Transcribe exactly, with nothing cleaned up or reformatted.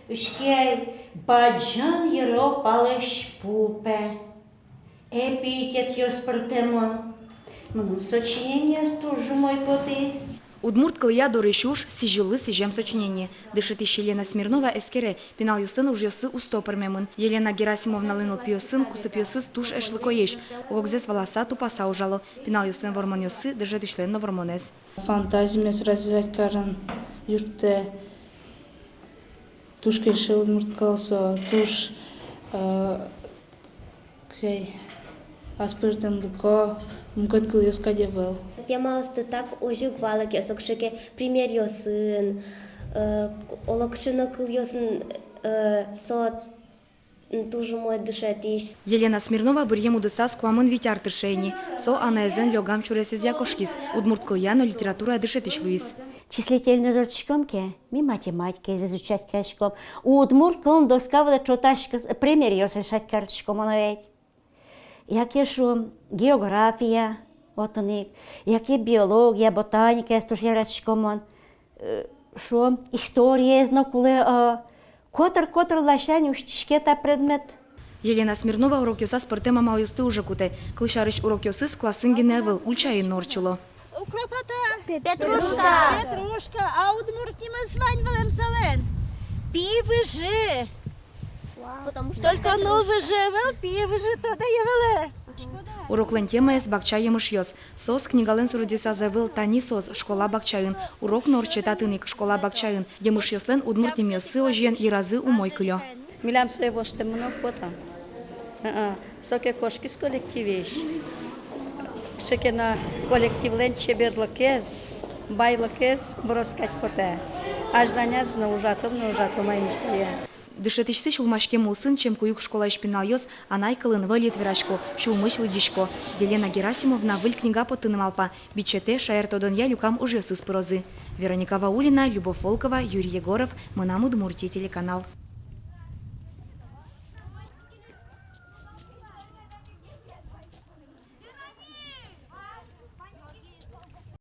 Учке ай, бадӟым йыро палэзьпу, пе. Эпитетъёс пыртэмын. Мыным сочинениез туж умой потӥз. Удмурт кылъя дорысь уж — сӥзьыллы сӥзем сочинение. Дышетӥсь Елена Смирнова эскере, пиналъёслэн ужъёссы усто пӧрмемын. Елена Герасимовналэн нылпиосын кусыпъёсыз туж эшлыкоесь. Огзэс валаса, тупаса ужало. Пиналъёслэн вормонъёссы дышетӥсьлэн но вормонэз. Фантазимес развивать карыны юрттэ. Туж кельше удмурт кыл, со туж, э, кызьы ай, аспӧртэмлыко, мукет кылъёс кадь ӧвӧл. Темаосты так озьы уг валэк, со кыӵе ке примеръёсын, э, олокыӵе но кылъёсын, э, со туж умой дышетӥсь. Елена Смирнова быръем удысаз куамын вить ар тырше ини. Со анаезлэн лёгам сюресэзъя кошкиз, удмурт кылъя но литературая дышетӥсь луиз. Числительной ортчиськом ке, ми математикаез изучать кариськом, удмурт кылын доска вылэ ӵотаськыса примеръёс решать кариськом, оно ведь. Яке, шуом, география, отын ик, яке биология, ботаникаез туж яратӥськом мон, э, шуом, историез но кулэ, а, котыр-котыр ласянь усьтӥське та предмет. Елена Смирнова урокъёсаз пӧртэм амалъёсты уже кутэ. Кылсярысь, урокъёсыз классын гинэ ӧвӧл, ульчаын но ортчыло. Укропата. Петрушка. Петрушка. А удмурт нимыз вань вылэм солэн. Пи выжы. Только ныл выжы ӧвӧл, пи выжы тодэ ӧвӧл. Уроклэн темаез — бакча емышъёс. Соос книгалэн суредъёсаз ӧвӧл, тани соос школа бакчаын. Урок но ортче татын ик, школа бакчаын. Емышъёслэн удмурт нимъёссы озьыен йыразы умой кылё. Милям сое воштэмын уг поты. Ы-ы. Со ке кошкиз коллективысь, кыӵе ке но коллективлэн чеберлыкез, байлыкез быроз кадь потэ. Азьланяз но ужатом, но ужатом ай ми сое. Дышетӥсьсы сюлмаськем улсын Чемкуюк школаысь пиналъёс анай кылын выльыт верасько, сюлмысь лыдӟисько. Елена Герасимовна выль книга поттыны малпа, бичетэ шаертодонъя люкам ужъёсыз пырозы. Вероника Ваулина, Любовь Волкова, Юрий Егоров, «Мынам Удмуртие» телеканал.